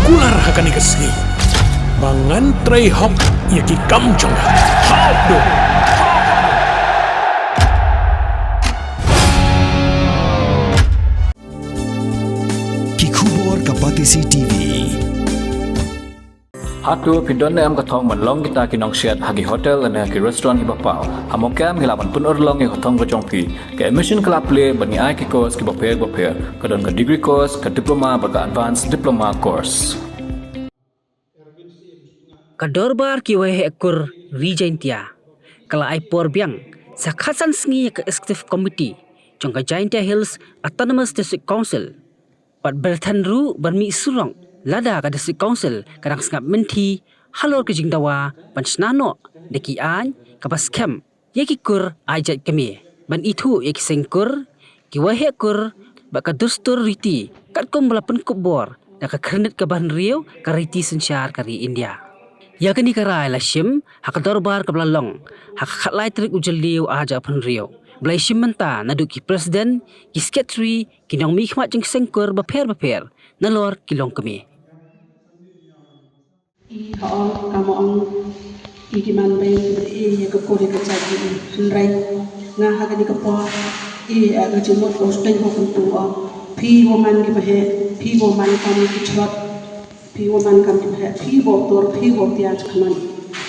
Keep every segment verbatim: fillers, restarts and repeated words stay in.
Kular ha kane ka sngi ba ngan trei hok ïa ki kam jong nga. Hok do. Ki khubor ka Batesi T V. Hato phi don ne em ka thong ban long kita ki nongsiat ha ki hotel ne ha ki restaurant kiba paw? Ha mawkha em ngi lah ban pynurlong ïa ka thong ka jong phi. Ka admission ka la plie bad ngi ai ki course kiba pher ba pher. Ka don ka degree course, ka diploma bad ka advanced diploma course. Ka dorbar kiwei heh kur Ri Jaintia ka la ai por biang sa khatsan sngi ïa ka executive committee jong ka Jaintia Hills Autonomous District Council. Bad ba than ruh ban mih surok lada ka District Council ka dang sngap mynthi halor ka jingdawa ban shna noh da ki aiñ kaba skhem ïa ki kur ai jait kmie ban ithuh ïa ki seng kur, kiwei heh kur bad ka dustur riti katkum ba la pynkup bor da ka khyrnit kaba hynriew ka riti synshar ka ri India. Ïa kane ka rai la shim ha ka dorbar kaba la long ha ka khatlai tarik u Jylliew arhajar arphew hynriew ba la ïashim bynta naduh ki president, ki secretary, ki nongmihkhmat jong ki seng kur bapher bapher nalor ki longkmie. I ha ong, ka ma ong, i ki man beiñ ki ba ïa ka kur ïa ka jait ki, hynrei nga ha kane ka por i, eh, ka jingmut ka u sdang ha kumtu ong, phi wa man ki ba heh, phi wa man kam ki chlot, phi wa man kam ki ba heh, phi wa tur, phi wa tiar chakhmat.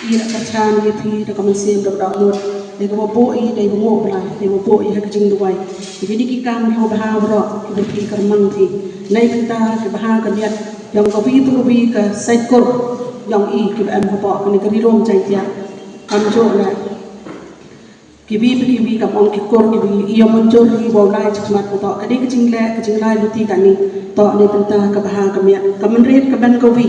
I la kyrchan ïa phi da ka mynsiem da ka dohnud, dei kaba buh i, dei ba nguh Blai, dei ba buh i ha ka jingduwai. Ïa kine ki kam kiba bha baroh kiba phi kyrmen phi. Nai bynta kiba ha ka miat jong kawi pa kawi ka saiñ kur jong i kiba em hapoh kane ka Ri Lum Jaiñtia. Kamjooh leh kiwi pa kiwi, kam ong ki kur kiwi, i ïoh mynjur hi wow lai chakhmat, u toh ka dei ka jingleh ka jinglai luti kane. Toh nai bynta kaba ha ka miat, ka mynried ka ban kawi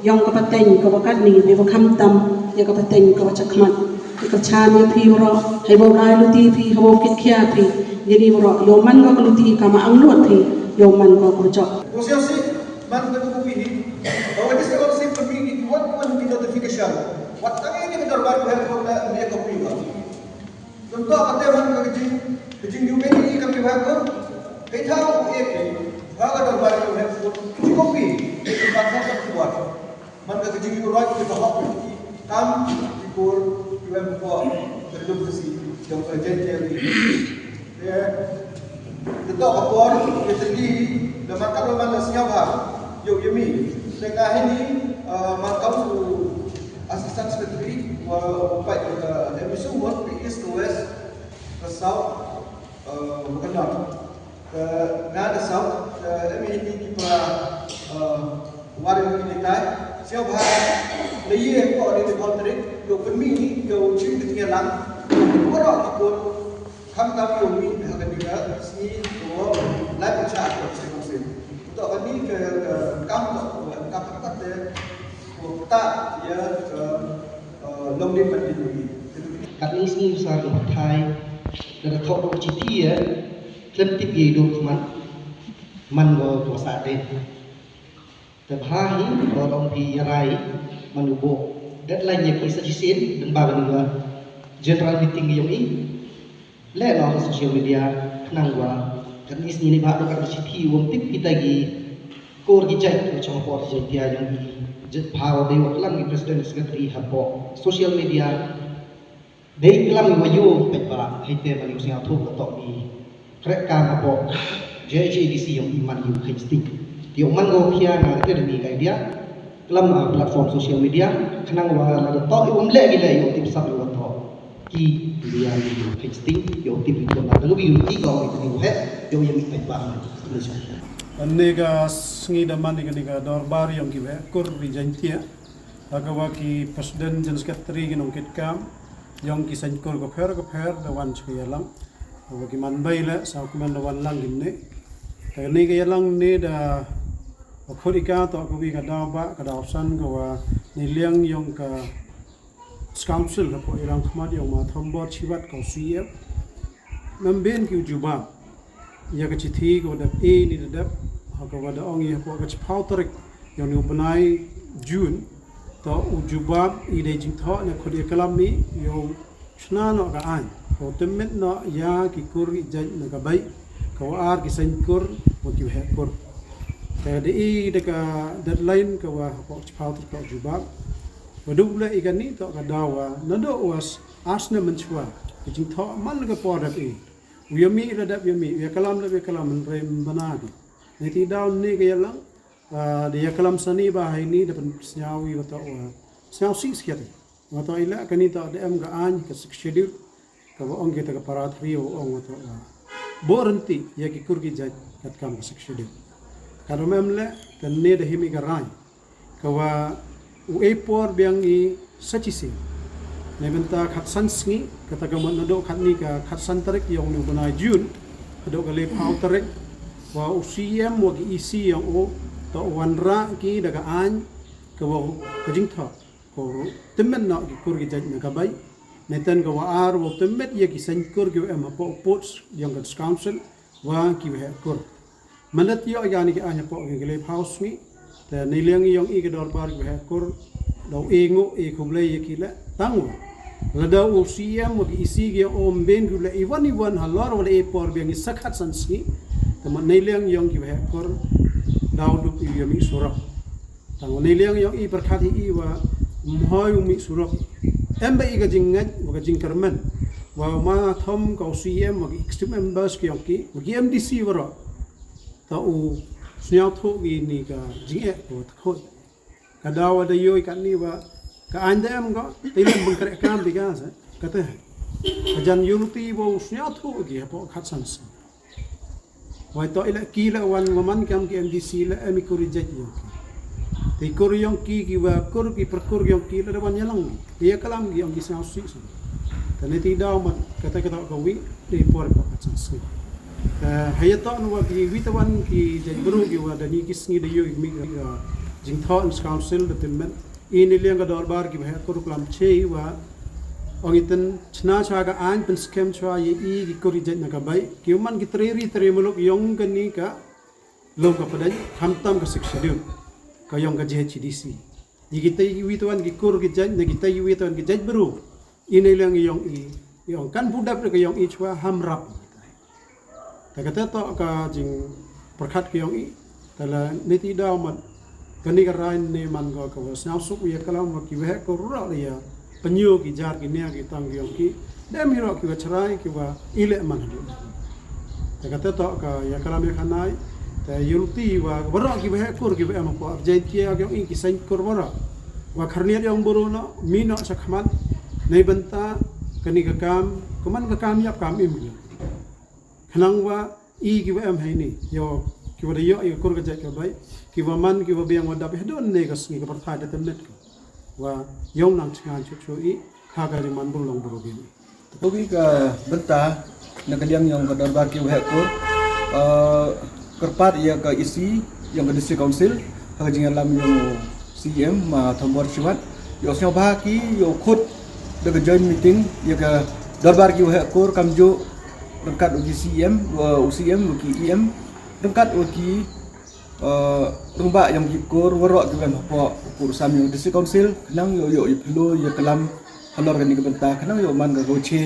jong ka pateng kaba katne, nai ba khamtam ïa ka pateng kaba chakhmat. Ka kyrchan ïa phi baroh, hei wow lai luti phi, hei wow kit khia phi ïa ni baroh, ïoh man ko ka luti kama angnud phi, ïoh man ko ka jok. Ko siaw si man ka tu kupi hi. Bawa ni sa ko si pynmih ni ki wat wan ki notification. Wat tang ini ka dorbar ko hel ko na ni ko pi ba. Contoh kata man ka jing, ka jing yu ni ka pi ba ko. Kai tha ko e ke. Ba ka dorbar ko hel ko. Ki kopi. Ki ba ka ko. Man ka jingïuhroit ki ba hok ki kam ki kur ki wem ko ka dum ka si jong ka jen jen ki. Te te to ka por ki te ki da man ka man la sñiaw ha yo yemi. Te ka hini, eh, man ka u assistant secretary wa pa ka emisu mon ki east, west, ka south, eh, ka north. Ka nga da saw, ka em hi ki para, eh, war ki ni tai. Siaw ba la ye ko ni de kontri, ko pynmih ni ko chim ki ni lang. Ko ro ki ko kam kam ko mi ha ka ni ka si ko la ko cha ko si ko si. To ka ni ka, ka kam ko ka ka te ko ta ya ka, eh, long ni pa ni ni. Kat ni sngi sar ko thai da ka thok ko chi ti ya. Khlem tip ïa i dur khmat man ko ko sa te. Te bha hi ko long phi ïa rai man u bo. Deadline ïa ki sa shisien dang ba ka ni ka general meeting ïong i. Leh noh ha social media khnang wa kat ni sngi ni ba ka chithi wam tip kita ki kur ki jait ko chong por jait ïong i. Jet bha wa dei wa klang ki president secretary ha po social media. Dei klam ïa wa ïoh peit ba hei te man ïoh sngewthuh ka tok i krek ka ma pok J J D C ïong i man ïoh hei sting. Ïoh man go khia nga te demi ka idea klam, ah, platform social media khnang wa la da tok ïoh mlek ila ïoh tip sap ïoh tok ki dia ïoh hei sting ïoh tip ïoh na lu ïoh ti ko ïoh he ïoh ïoh peit ba. Ane ka sngi da man ïa ka ni ka dorbar ïong ki be kur ri Jaintia. Ha ka wa ki president jen secretary ki nongkit kam ïong ki saiñ kur ka pher ka pher da wan shu ïalang. Ka wa ki man bai le sa kmen da wan lang ki ne. Ka ni ka ïalang ne da wa khot i ka to ka wi ka daw ba ka daw san ka wa ni liang ïong ka council ka po i lang khmat ïong ma thombor chiwat ka C M. Mem ben ki u jubab ïa ka chithi ka wa dep e ni da dep ha ka wa da ong ïa ka wa ka chiphaw tarik ïa ni u bnai June. To u jubab i dei jingthoh ne khot ïa ka lam i ïa u shna noh ka aiñ ka wa tymmen noh ïa ki kur i jait na ka bai ka wa ar ki saiñ kur wa ki waheh kur. Ka dei da ka deadline ka wa hapoh chiphaw tyrpok jubab. Wa duk leh i kani toh ka daw wa naduh wa s-, ar snem mynshuwa. Ka jingthoh man la ka por dep i. U ïa mih la dep ïa mih, u ïa kalam la ïa kalam, hynrei ym bana ki. Niti daw ni ka ïalang, ah, da ïa kalam sani ba ha ini da pynsngew i wa toh wa sngew sih skhiat i. Nga toh i leh kani toh da em ka aiñ ka Sixth Schedule, ka wa ong kita ka para thri wa ong wa toh wa bor rynti ïa ki kur ki jait katkam ka Sixth Schedule. Ka dom em leh, te ne da him i ka rai. Ka wa u e por biang i sa chisien. Neibynta khatsan sngi, kata ka mut naduh katni ka khatsan tarik yong u bnai June, haduh ka laiphew tarik, wa u C M wa ki E C yong u, toh wanrah ki da ka aiñ, ka wa ka jingthoh. Ko tymmen noh ki kur ki jait na ka bai. Neiten ka wa ar wa tymmen ïa ki seng kur ki wa em hapoh ports yong ka District Council wa ki waheh kur. Mynta ïoh ïa ni ki aiñ hapoh ki laiphew sngi. Te neiliang yong i ka dorbar ki waheh kur. Daw e nguh e khublei ïa ki leh tang wa. Lada u C M wa ki E C ki ïa ym bin ki leh iwan iwan halor wa da e por biang i sa khatsan sngi. Te ma neiliang yong ki waheh kur. Daw dup i ïa mih surok. Tang wa neiliang yong i pyrkhat hi i wa mhoi u mih surok. Em ba i ka jingngeit wa ka jingkyrmen. Wa ma thom ka u C M wa ki executive members ki yong ki, wa ki M D C waroh. Ta u sñiawthooh ki ni ka jingeh ko ta khooid. Ka daw wa da yoh i katni wa ka aiñ da em ko, te lem bynkreh kam di ka sa. Kata. Ka jan ïuti wa u sñiawthooh ki hapoh khatsan sngi. Wai toh i la ki la wan wa man kam ki M D C la em i kur i jait yong ki. Te i kur yong ki ki wa kur ki pyrkur yong ki la da wan ïalang ki. Te ïa kalam ki yong ki sñiaw sih sih. Te ne ti daw mat kata kata ka wi te i por ka khatsan sngi. Te ha ïa toh na wa ki wi ta wan ki jait bru ki wa da ni ki sngi da yoh i mi ka jingthoh in council da tymmen. I neiliang ka dorbar ki waheh kur klam che i wa ong iten chna cha ka aiñ pynskhem cha ïa i ki kur i jait na ka bai. Ki man ki tre ri tre muluk yong ka ni ka lum ka pdeng khamtam ka Sixth Schedule ka yong ka J H D C. Ïa ki tai wi tuan ki kur ki jait na ki tai wi tuan ki jait bru. I neiliang yong i yong kan budap ka yong i chwa ham rap. Ta kata toh ka jingpyrkhat ka yong i. Ta la ne ti daw mat kani ka rai ne man ko ka wa sñiaw suk ïa kalam wa ki waheh kur ro ïa pynïoh ki jar ki nia ki tang ki yong ki. Dem hi ro ki wa chrai ki wa i leh man. Ta kata toh ka ïa kalam ïa khanai. Ta ïulti wa waroh ki waheh kur ki wa em ko jait ki yong i ki seng kur waroh. Wa kharniat yong buru no mi no sa khmat. Nei bynta kani ka kam, ka man ka kam ïap kam im ki. Khnang wa i ki wa em ha ini, ïa ki wa da ïoh ïa ka kur ka jait ka bai, ki wa man ki wa biang wa dap ïa don ne ka sngi ka pyrthai da tymmet ka. Wa ïong nang chngan chuh chuh i ha ka ri man bru long bru bini. Ko ki ka bynta na ka liang ïong ka dorbar ki waheh kur, eh, kyrpad ïa ka E C ïong ka District Council ha ka jingïalam ïong C M ma Thombor Shiwat. Ïa u sñiaw bha ki ïa u khut da ka joint meeting ïa ka dorbar ki waheh kur kamjooh ryngkat u ki C M, wa u C M, u ki E M, ryngkat u ki, eh, rangbah ïong ki kur waroh ki wan hapoh u kur sam ïong District Council, khnang ïa u ïa u ïa phylliew ïa kalam halor kani ka bynta, khnang ïa u man ka goche,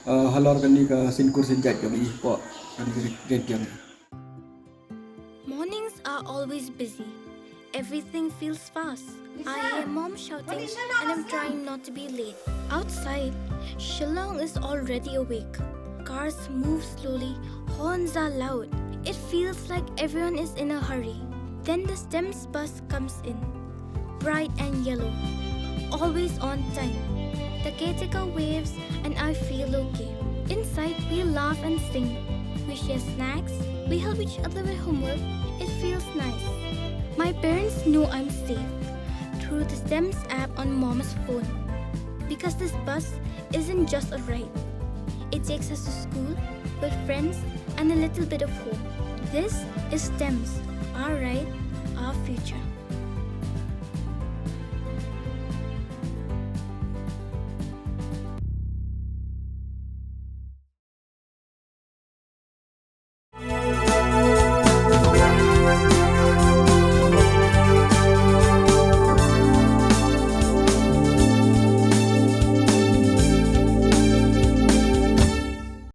eh, halor kani ka seng kur seng jait ïong i hapoh kani ka ri-, ri-, ri-. Mornings are always busy. Everything feels fast. I hear mom shouting and I'm trying not to be late. Outside, Shillong is already awake. Cars move slowly, horns are loud. It feels like everyone is in a hurry. Then the STEMS bus comes in. Bright and yellow. Always on time. The caretaker waves and I feel okay. Inside, we laugh and sing. We share snacks. We help each other with homework. It feels nice. My parents know I'm safe through the STEMS app on mom's phone. Because this bus isn't just a ride. It takes us to school, with friends, and a little bit of home. This is STEMS, our ride, our future.